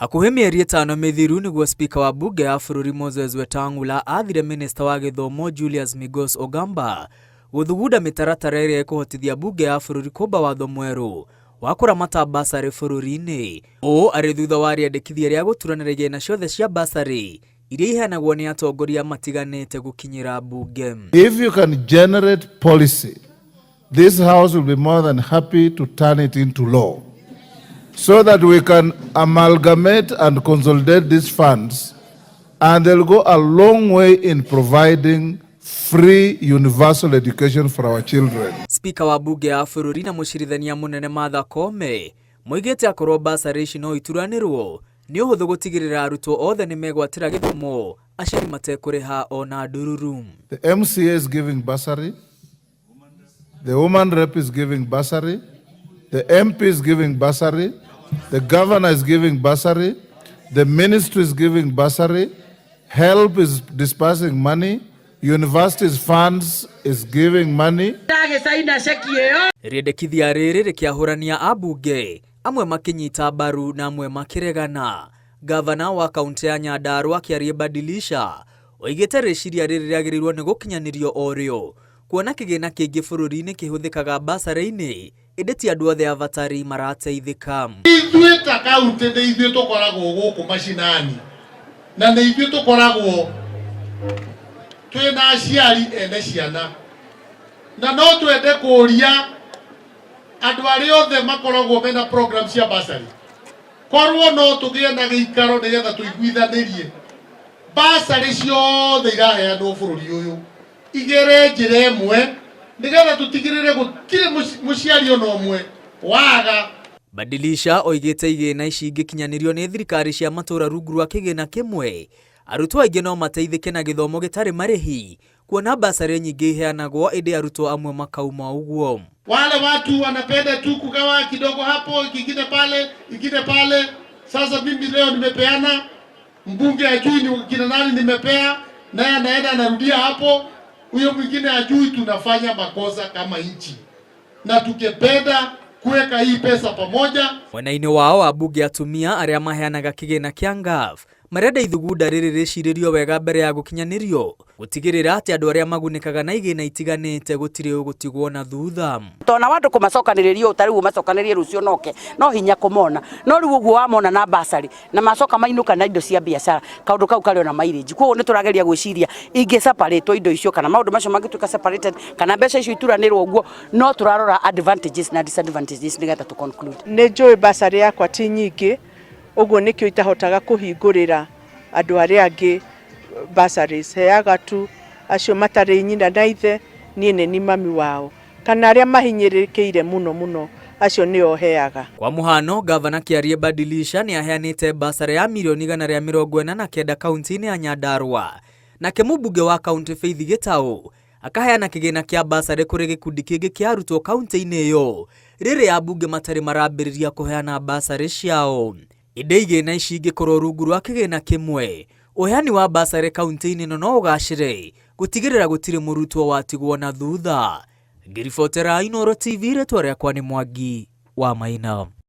Hakuhĩ mĩeri 5 mĩthiru nĩguo spika wa bunge ya bũrũri Moses Wetang'ula athire minista wa gĩthomo Julius Migos Ogamba gũthugunda mĩtaratara ĩrĩa ĩkũhotithia bunge ya bũrũri kũmba watho mwerũ wa kũramata basarĩ bũrũri-inĩ. Ũũ arĩ thutha wa rĩandĩkithia rĩa gũturanĩra igĩna ciothe cia basarĩ iria iheanagwo nĩ atongoria matiganĩte gũkinyĩra bunge. If you can generate policy, this house will be more than happy to turn it into law so that we can amalgamate and consolidate these funds, and they'll go a long way in providing free universal education for our children. Spika wa bunge ya bũrũri na mũcirithania mũnene Martha Koome moigĩte akorwo basarĩ ici no ituranĩrwo nĩ ũhũthũ gũtigĩrĩra arutwo othe nĩ megwatĩra gĩthomo aciari matekũrĩha ona ndururu. The MCA is giving bursary, the woman rep is giving bursary, the MP is giving bursary, the governor is giving bursary, the ministry is giving bursary, HELB is dispersing money, universities funds is giving money. Rĩendekithia rĩrĩ rĩkĩahũrania ambunge amwe makĩnyita mbaru na amwe makĩregana. Gavana wa kaunti ya Nyandarua Kĩarie Badilisha oigĩte rĩciria rĩrĩ rĩagĩrĩirwo nĩ gũkinyanĩrio o rĩo kuona kĩgĩna kĩingĩ bũrũri-inĩ kĩhũthĩkaga basarĩ-inĩ ĩndĩ ti andũ othe abatari marateithĩka. Ithuĩ ta kaunti nĩ ithuĩ tũkoragwo gũkũ macinani na nĩ ithuĩ tũkoragwo twĩna aciari ene ciana, na no twende kũria andũ arĩa othe makoragwo mena program cia bursary, korwo no tũgĩe na gĩikaro nĩgetha tũiguithanĩrie bursary ciothe iraheanwo bũrũri ũyũ igere njĩra ĩmwe nĩgetha tũtigĩrĩre gũtirĩ mũciari ona ũmwe waga. Badilisha oigĩte igĩna ici ingĩkinyanĩrio nĩ thirikari cia matũũra rungu rwa kĩgĩna kĩmwe, arutwo aingĩ no mateithĩke na gĩthomo gĩtarĩ marĩhi kuona basarĩ nyingĩ iheanagwo ĩndĩ arutwo amwe makauma ũguo. Wale watu wanapenda tu kugawa kidogo hapo, kingine pale, ingine pale. Sasa mimi leo nimepeana, mbunge ajui ni kina nani nimepea, naye anaenda anarudia hapo, huyo mwingine ajui. Tunafanya makosa kama nchi, na tukipenda kuweka hii pesa pamoja. Mwena-inĩ wao ambunge atumia arĩa maheanaga kĩgĩna kĩa NGAAF marenda ithugunda rĩrĩ rĩcirĩrio wega mbere ya gũkinyanĩrio gũtigĩrĩra atĩ andũ arĩa magunĩkaga na igĩna itiganĩte gũtirĩ ũgũtigwo na thutha. Tona wa andũ kũmacokanĩrĩria ũũ ta rĩu ũmacokanĩrĩrie rũciũ noke no hinya kũmona, no rĩu ũguo wamona na basarĩ na macoka mainũka na indo cia biacara, kaũndũ kau karĩ ona mileage. Koguo nĩ tũrageria gwĩciria ingĩ separate indo icio kana maũndũ macio mangĩtuĩka separated kana mbeca icio ituranĩrwo ũguo, no tũrarora advantages na disadvantages nĩgetha tũ conclude. Nĩ njũĩ basarĩ yakwa ti nyingĩ, ũguo nĩkĩo itahotaga kũhingũrĩra andũ arĩa angĩ bursaries. Heaga tu acio matarĩ nyina na ithe, niĩ nĩ ni mami wao, kana arĩa mahinyĩrĩrĩkĩire mũno mũno, acio nĩo heaga. Kwa mũhano, gavana Kĩarie Badilisha nĩ aheanĩte basarĩ ya mirioni 149 kaunti-inĩ ya Nyandarua, nake mũmbunge wa kaunti Faith Gĩtaũ akaheana kĩgĩna kĩa basarĩ kũrĩ gĩkundi kĩngĩ kĩa arutwo kaunti-inĩ ĩyo rĩrĩa ambunge matarĩ marambĩrĩria kũheana basarĩ ciao. Ĩndĩ igĩna ici ingĩkorwo rungu rwa kĩgĩna kĩmwe, ũheani wa basarĩ kaunti-inĩ ĩno no ũgacĩre gũtigĩrĩra gũtirĩ mũrutwo watigwo na thutha. Ngĩribotera Inooro TV, rĩtwa rĩakwa nĩ Mwangi wa Maina.